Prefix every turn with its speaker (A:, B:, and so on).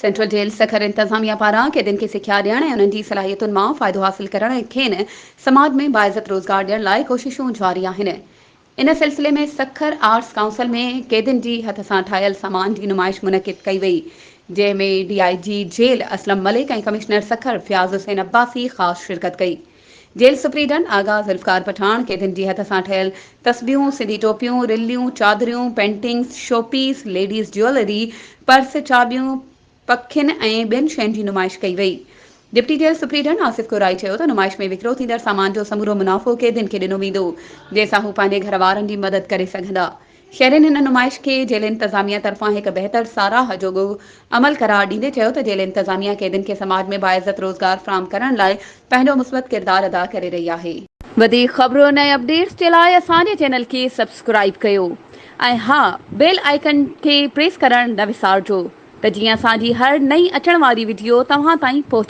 A: Central jail Sukkur انتظاميا پاران قيدين کي سکيا ڏيڻ ۽ انهن جي صلاحيتن مان فائدو حاصل ڪرڻ ۽ کين سماج ۾ باعزت روزگار ڏيڻ لاء ڪوششون جاري آهن. ان سلسلي ۾ سکر آرٽس ڪائونسل ۾ قيدين جي هٿ سان ٺاهيل سامان جي نمائش منعقد ڪئي وئي، جنهن ۾ D I G jail Aslam Malik ۽ commissioner Sukkur Fayaz Hussain Abbasi خاص شرڪت ڪئي. جيل سپريڊنٽ آغا ذوالفقار پٺاڻ قيدين جي هٿ سان ٺهيل تسبيحون، سنڌي ٽوپيون، رليون، چادريون، paintings, showpiece, ladies jewellery, purse, چاٻيون، پکين ۽ ٻين شين جي نمائش ڪئي وئي. Deputy jail superintendent Asif Korai چيو ته نمائش ۾ وڪرو ٿيندڙ سامان جو سمورو منافعو قيدين کي ڏنو ويندو، جنهن سان هو پنهنجي گهر وارن جي مدد ڪري سگهندا. شهرين هن نمائش کي جيل انتظاميا طرفان هڪ بهتر ساراهه جوڳو عمل قرار ڏيندي چيو ته جيل انتظاميا قيدين کي سماج ۾ باعزت روزگار فراهم ڪرڻ لاء پنهنجو مثبت ڪردار ادا ڪري رهي آهي. وڌيڪ خبرن ۽ اپڊيٽس جي لاء اسان جي چينل کي سبسڪرائيب ڪيو ۽ ها بيل آئيڪن کي پريس ڪرڻ نه وسارجو ته جيئن اسان جي هر نئين اچڻ واري وڊيو توهان تائين پهچي.